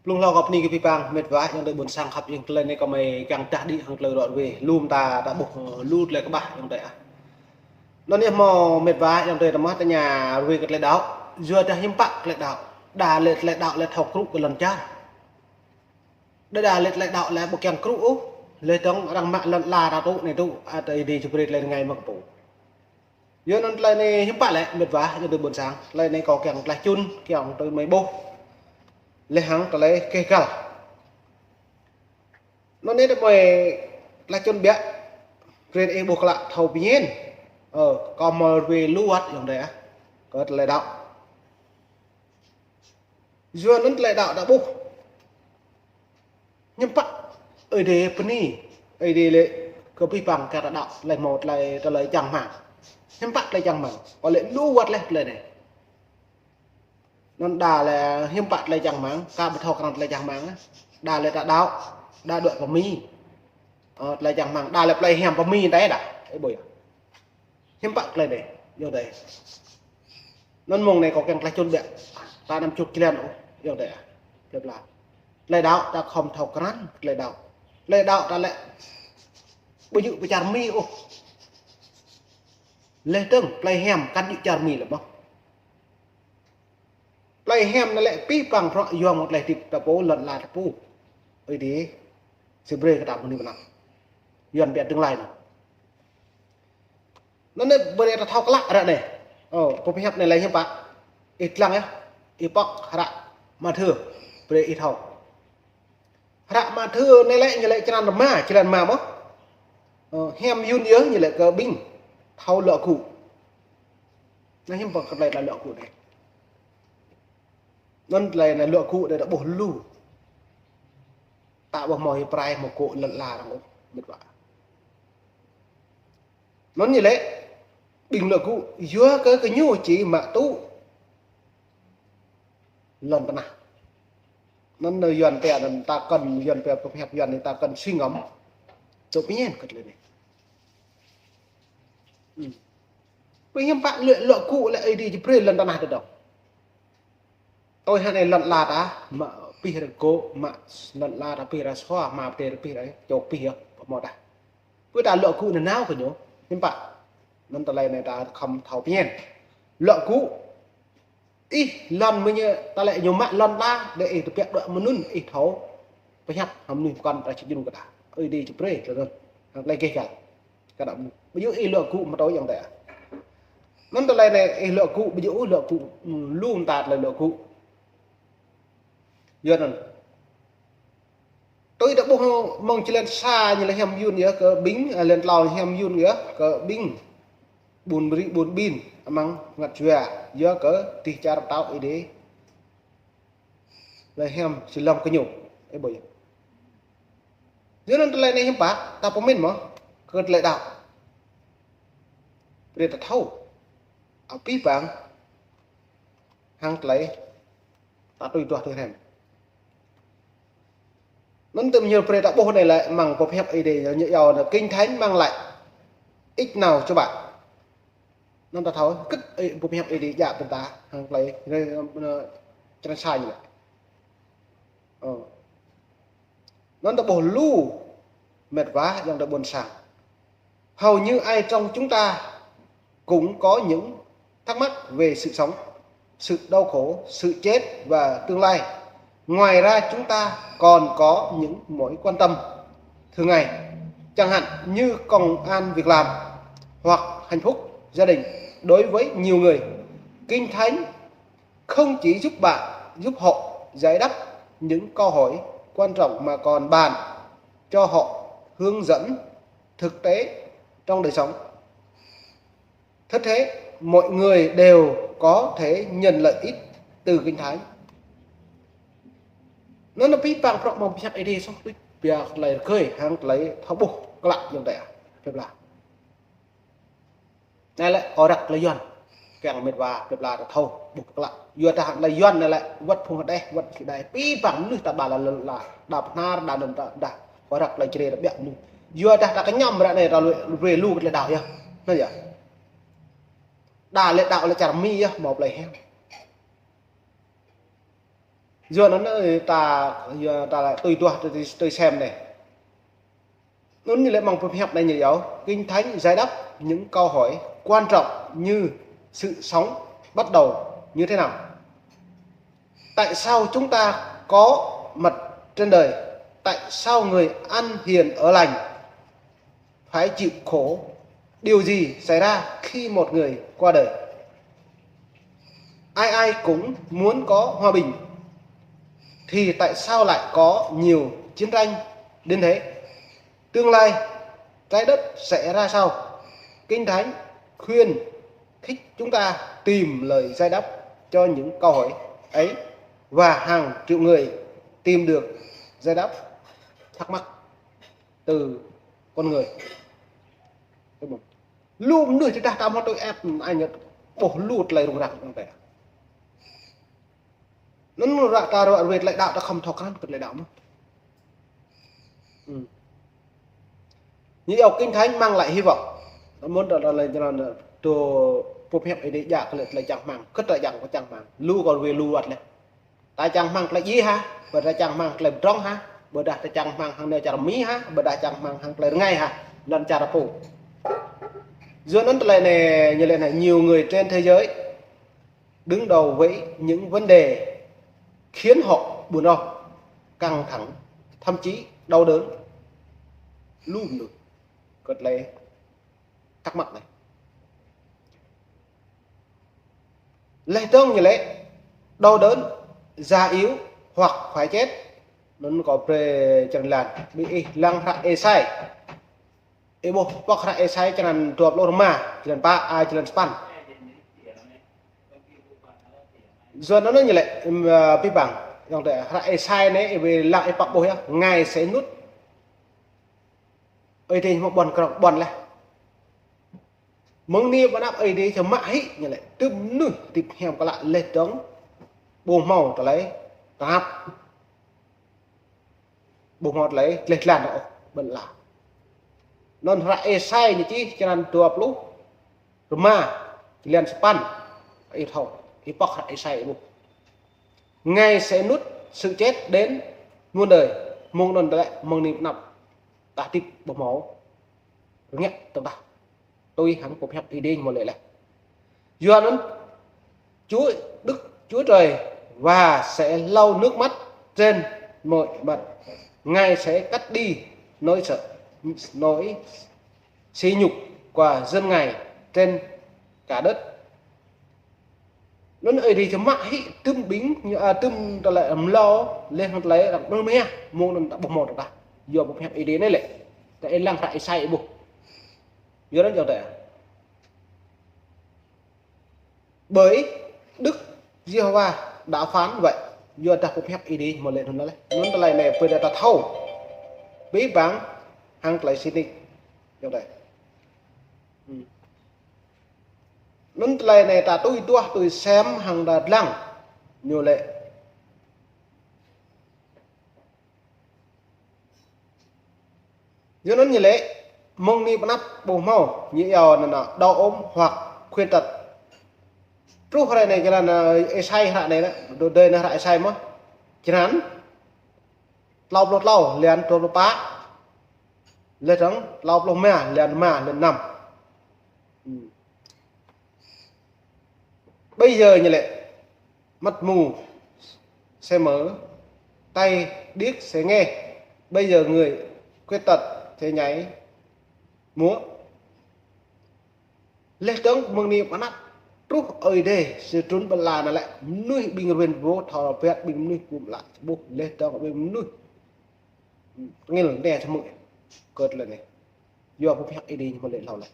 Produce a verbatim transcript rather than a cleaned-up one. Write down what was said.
Blung hlâo kâo bơni kơ abih bang met wa ayŏng adơi ƀôn sang khăp, ayŏng adơi, tơlơi anai kâo mơ̆ng kiăng dah đĭ hăng tơlơi ră ruai, lŏm ta, ta ƀuh, ơ, lu tơlơi kơƀah ayŏng adơi ah. Anŭn yơh mơ̆ met wa ayŏng adơi, ta mơ̆ tơña ruai kơ tơlơi đaŏ, yua dah hiư̆m pă tơlơi đaŏ, đa lĕ tơlơi đaŏ lĕ thâo krŭ kơ lŏn čar. Đa đa lĕ tơlơi đaŏ lĕ ƀu kiăng krŭ ôh, lĕ dơ̆ng arăng mă lŏn ala ta tŭ anai tŭ, ăt Ơi Adai či brơi tơlơi rơngai mơ̆ng kơ pô. Yua anŭn tơlơi anai hiư̆m pă lĕ met wa ayŏng adơi ƀôn sang, tơlơi anai kâo kiăng tơlơi čun, kiăng tui mơi ƀuh. Lĕ hăng tơlơi keh găl. Anŭn anai tơ mơi tơlơi čun biă, brơi ih ƀuh klă thâo pơñen. Ơ, kâo mơ̆ ruai lu wơ̆t ayŏng adơi ah, kơ tơlơi đaŏ. Yua anŭn tơlơi đaŏ ta ƀuh. Hiư̆m pă Ơi Adai bơni, Ơi Adai lĕ kơ abih bang kơ ta đaŏ, tơlơi mơ̆ tơlơi, tơlơi čang rơmang. Hiư̆m pă tơlơi čang rơmang, kâo lĕ lu wơ̆t lĕ tơlơi anai. Anŭn đa lĕ hiư̆m pă tơlơi čang rơmang, kâo ƀu thâo krăn tơlơi čang rơmang. Đa lĕ ta đaŏ, đa đuaĭ pơ Mi. Ơ, tơlơi čang rơmang, đa lĕ plei hiam pơ Mi tơi đa. Ơ, ƀuh yơh. Hiư̆m pă tơlơi anai, ayŏng adơi. Anŭn mơ̆ng anai kâo kiăng tơlơi čun biă. Ta anăm čut jơlan ôh, ayŏng adơi ah. Plei pla. Tơlơi đaŏ ta khŏm thâo krăn tơlơi đaŏ. Tơlơi đaŏ ta lĕ ƀu djơ̆ pơ čar Mi ôh. Lĕ dơ̆ng plei hiam kăn djơ̆ čar Mi lĕ mơ̆. Plei hiam anai lĕ abih bang prŏ yua mơ̆ tơlơi hơdip ta pô, lŏn ala ta pô. Ơi Adai či brơi kơ ta mơ̆ng anai pơ anăp. Yuan biă tương lai anai. Anŭn anai brơi ta thâo klă ră anai. Ơ, pơhiăp anai lĕ hiư̆m pă. Ih lăng yơh. Ih pŏk hră Mathiơ. Brơi ih thâo. Hră Mathiơ anai lĕ ñu lĕ črăn rơma, črăn rơma mơ̆. Ơ, hiam yun yơh ñu lĕ kơ ƀing thâo luă gŭ. Anai hiư̆m pă kơ tơlơi ta luă gŭ anai. Anŭn tơlơi anai luă gŭ anai ta ƀuh lu. Ta ƀuh mơ̆ hĭ prai mơ̆ kơ lŏn ala arăng ôh, met wa. Anŭn ñu lĕ ƀing luă gŭ, yua kơ gơñu či mă tŭ lŏn tơnah. Anŭn anai Yuan pia anŭn ta kăn, Yuan pia pơhiăp Yuan anai ta kăn suy ngẫm. Tŭ pơñen kơ tơlơi anai. Ư. Pơhiăp pă luă, luă gŭ lĕ Ơi Adai či brơi lŏn tơnah ta dŏ. Tui hăng anai lŏn ala ta, mă pih rơgŏ, mă lŏn ala ta pih rơsua, mă pơtê pih rơ, čŏk pih yơh, pơmơ̆ ta. Pơ ta luă gŭ nanao kơ ñu, hiư̆m pă. Anŭn tơlơi anai ta khŏm thâo pơñen. Luă gŭ, ih lŏn mơ̆ ñu, ta lĕ ñu mă lŏn ta, đe ih tơbiă đuaĭ mơnŭn, ih thâo pơhiăp hăng mơnuih pơkŏn ta či djru kơ ta. Ơi Adai či brơi, tơlơi anŭn. Hăng tơlơi keh găl. Kơ ta ƀu djơ̆ ih luă gŭ mơ̆ tui ayŏng adơi ah. Anŭn tơlơi anai ih luă gŭ, ƀu djơ̆ ôh luă gŭ, ư, lŏm ta tơlơi luă gŭ. Yua anŭn. Tui ta ƀuh mơ̆ng črăn sa ñu lĕ hiam yun yơh kơ ƀing, ơ, črăn klâo hiam yun yơh kơ ƀing ƀun ƀri ƀun ƀin amăng bơngăt jua, yua kơ dêh čar pơtao Ơi Adai lĕ hiam či lŏm kơ ñu. Ơ, ƀuh yơh. Yua anŭn tơlơi anai hiư̆m pă, ta pơmĭn mơ̆ kơ tơlơi đaŏ. Brơi ta thâo. Abih bang hăng tơlơi ta tui duah tui hrăm. Anŭn tơm ñu brơi ta ƀuh anai lĕ mơ̆ng pơhiăp Ơi Adai ñu iâu anŭn Kinh Thánh mang lại ích nào cho bạn. Anŭn ta thâo kơ, ơ, pơhiăp Ơi Adai djă ƀing ta hăng tơlơi, ơ, ơ, črăn sa ñu lĕ. Ơ. Anŭn ta ƀuh lu met wa ayŏng adơi ƀôn sang. Hầu như ai trong chúng ta cũng có những thắc mắc về sự sống, sự đau khổ, sự chết và tương lai. Ngoài ra chúng ta còn có những mối quan tâm thường ngày, chẳng hạn như công ăn việc làm hoặc hạnh phúc gia đình. Đối với nhiều người, Kinh Thánh không chỉ giúp bạn, giúp họ giải đáp những câu hỏi quan trọng mà còn bàn cho họ hướng dẫn thực tế trong đời sống. Thật thế, mọi người đều có thể nhận lợi ích từ Kinh Thánh. Anŭn anai abih bang prŏ mơ̆ng pơhiăp Ơi Adai soh tuč, biă tơlơi rơgơi hăng tơlơi thâo ƀuh klă ayŏng adơi ah. Plei pla. Anai lĕ kâo răk tơlơi Yuan. Kiăng met wa plei pla ta thâo ƀuh pơklă. Yua dah tơlơi Yuan anai lĕ wơ̆t phung hơđeh, wơ̆t sĭ đai. Abih bang mơnuih ta ba la la, đa pơhnar, đa anŭn ta, dah. Kâo răk tơlơi Jrai ta biă mơnuih. Yua dah ta kơñăm ră anai ta lu, lu brơi lu kơ tơlơi đaŏ yơh. Anŭn yơh. Đa lĕ đaŏ lĕ čar Mi yơh, mơ̆ plei hiam. Yua anŭn ta, yua ta tui duah, tui, tui sem anai. Anŭn ñu lĕ mơ̆ng pơhiăp anai ñu yơh, Kinh Thánh giải đáp những câu hỏi quan trọng như sự sống bắt đầu như thế nào? Tại sao chúng ta có mặt trên đời? Tại sao người ăn hiền ở lành phải chịu khổ? Điều gì xảy ra khi một người qua đời? Ai ai cũng muốn có hòa bình, thì tại sao lại có nhiều chiến tranh đến thế? Tương lai trái đất sẽ ra sao? Kinh Thánh khuyến khích chúng ta tìm lời giải đáp cho những câu hỏi ấy, và hàng triệu người tìm được giải đáp thắc mắc từ con người. Lu mơnuih tơdah ta mơ̆ tui ĕp, ai ñu ƀuh lu tơlơi rŭng răng dơ̆ng tĕ. Anŭn ră ta ră ruai tơlơi đaŏ ta khŏm thâo krăn kơ tơlơi đaŏ mơ̆n. Ư. Ñu yơh Kinh Thánh mang lại hy vọng. Mơ̆n ta, ta lĕ jơlan ta pơhiăp Ơi Adai djă kơ lĕ tơlơi čang rơmang, kơ tơlơi čang, kơ čang rơmang. Lu kơ ruai lu wơ̆t lĕ. Ta čang rơmang tơlơi djai hă, ƀôdah ta čang rơmang tơlơi pơdrŏng hă, ƀôdah ta čang rơmang hăng anai čar Mi hă, ƀôdah čang rơmang hăng tơlơi rơngai hă, lŏn čar pô. Yua anŭn tơlơi anai, ñu lĕ anai, nhiều người trên thế giới đương đầu với những vấn đề khiến họ buồn rầu, căng thẳng, thậm chí đau đớn. Lu mơnuih kơ tơlơi thắc mắc anai. Laih dơ̆ng ñu lĕ đau đớn, già yếu hoặc phải chết. Anŭn kâo brơi čang lan, ƀing ih lăng hră Êsai. Ih ƀuh pŏk hră Êsai črăn dua pluh rơma, črăn pă, a, črăn sapăn. Yua anŭn ñu lĕ, ưm, ơ, abih bang. Yua anŭn hră Êsai anai, ih ƀu lăng ih pŏk ƀuh yơh, ngai sĕ nŭt Ơi Adai hmâo ƀuăn krong ƀuăn laih. Mơ̆ng anai pơ anăp Ơi Adai či mă hĭ ñu lĕ, tŭm mơnuih hơdip hiam klă laih dơ̆ng ƀu hmâo tơlơi tơnap. Ƀu hmâo tơlơi gleh glan ôh ƀơi lŏn. Anŭn hră Êsai ñu čih črăn dua pluh rơma, črăn sapăn. Ih thâo, ih pŏk hră Êsai ƀuh. Ngai sĕ nŭt sự chết đến muôn đời, mơ̆ng anŭn tơlơi mơ̆ng anai pơ anăp ta hơdip ƀu hmâo rơngiă tơdah tui hăng pơhiăp Ơi Adai ñu mơ̆ lĕ laih. Yua anŭn Chúa, Đức Chúa Trời và sẽ lau nước mắt trên mọi mặt. Ngài sẽ cất đi nỗi sợ, nỗi sỉ nhục của dân Ngài trên cả đất. Anŭn Ơi Adai či mă hĭ tŭm ƀing, a, tŭm tơlơi amlâo, laih hăng tơlơi răng mơ̆ng mơhiăh, mơ̆ng anŭn ta ƀu hmâo tơdah. Yua pơhiăp Ơi Adai anai lĕ. Ta ih lăng hră Êsai ih ƀuh. Yua anŭn yơh tĕ. Bởi Đức Giê-hô-va đã phán vậy. Yua dah pơhiăp Ơi Adai mơ̆ lĕ anŭn laih. Anŭn tơlơi anai ƀơi dah ta thâo. Abih bang hăng tơlơi sĭt nik. Yơh tĕ. Ư. Anŭn tơlơi anai ta tui duah tui sem hăng ta lăng. Ñu lĕ. Yua anŭn ñu lĕ, mơ̆ng anai pơ anăp ƀu hmâo, ñu iâu anŭn đau ốm hoặc khuyết tật. Truh hrơi anai črăn, ơ, Êsai hră anai, dŏ dơi anŭn hră Êsai mơ̆. Črăn tlâo pluh tlâo, lan dua pluh pă. Laih dơ̆ng tlâo pluh rơma, lan rơma, lan năm. Ư. Bây giờ ñu lĕ, mắt mù sẽ mở, tai điếc sẽ nghe. Bây giờ người khuyết tật sẽ nhảy múa. Laih dơ̆ng mơ̆ng anai pơ anăp truh Ơi Adai, sĭt trŭn ƀơi lŏn anai lĕ, mơnuih ƀing rơwen ƀu thâo rơbat, ƀing mơnuih ƀu mă lă ƀuh, laih dơ̆ng ƀing mơnuih tơngil anai samơ̆ kơt lĕ anai. Yua pơhiăp Ơi Adai ñu mơ̆ lĕ hlâo laih.